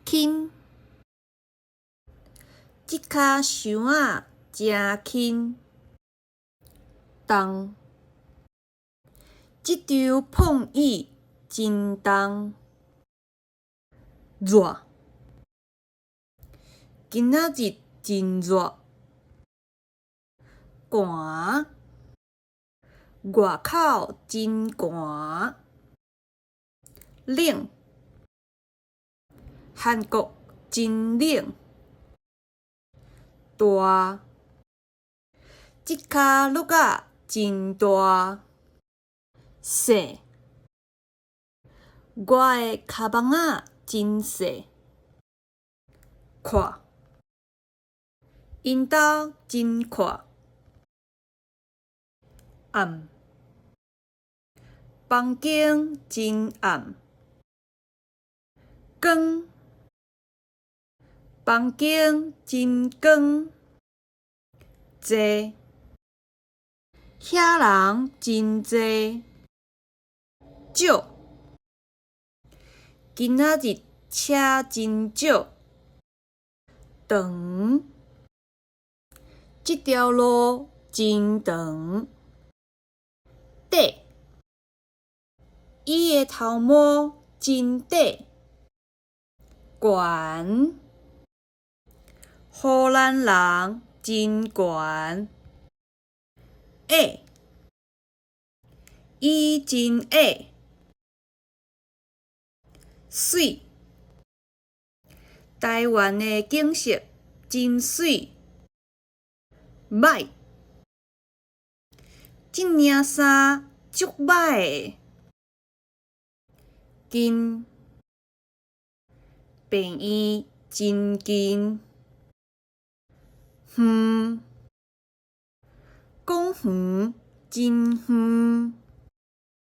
輕，這跤箱仔誠輕。重，這張膨椅真重。熱，今仔日真熱。寒，外口真寒。冷，韓國真冷。大，這跤鹿仔真大。細，我的跤網仔真細。闊，𪜶兜真闊。暗，房間真暗。光，房間真光。濟，遐人真濟。少，今仔日車真少。長，這條路真長。短，伊的頭毛真短。懸，荷蘭人真懸。矮，伊真矮。媠，台灣的景色真媠。䆀，這領衫足䆀的。近，病院真近。遠，講遠真遠。